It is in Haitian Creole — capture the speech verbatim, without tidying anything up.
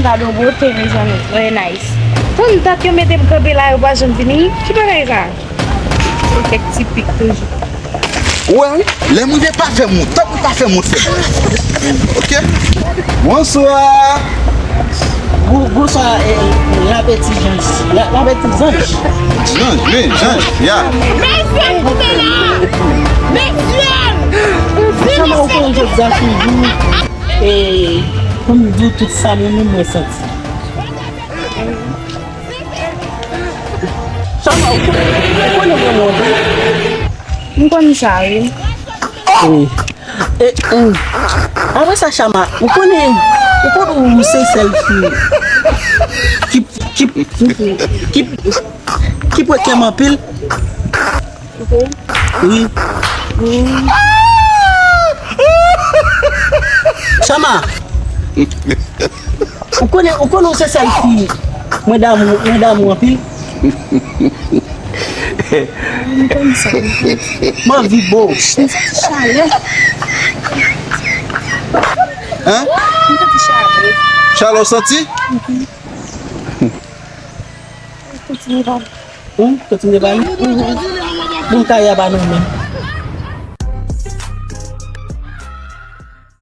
Gade yon bote, mezanmi, trè nice. Pou m tank yo mete m kanpe la, yo pa janm vini. Ki bagay sa? Se kèk ti pik toujou. Ou wè, wi, lè m rive pa fè m wont, tanpri pa fè m wont, frè m. Ok? Bonswa. Bon, bonswa, eh, lapeti zanj. La, lapeti zanj. Zanj, wi, zanj, ya. Mesye, koute la! Mesye! Kòman ou konnen jodi a se jou? E, pou m di w tout sa mwen menm mwen santi. Chama, ou konnen, ou konnen mwen move? M konn sa, wi. Wi. E, mm. Apre sa, Chama, ou konnen, ou konnen ou se sèl fi ki, ki, ki, ki pote kè m anpil. Wi. Chama, ou konnen, ou konnen ou se sèl fi mwen damou, mwen damou anpil. M konn sa, m konn sa. M anvi bo. M santi chalè. Hein? M santi chalè. Chalè w santi? Kontinye pale. Ou kontinye pale? Bon, kay a pa nou menm.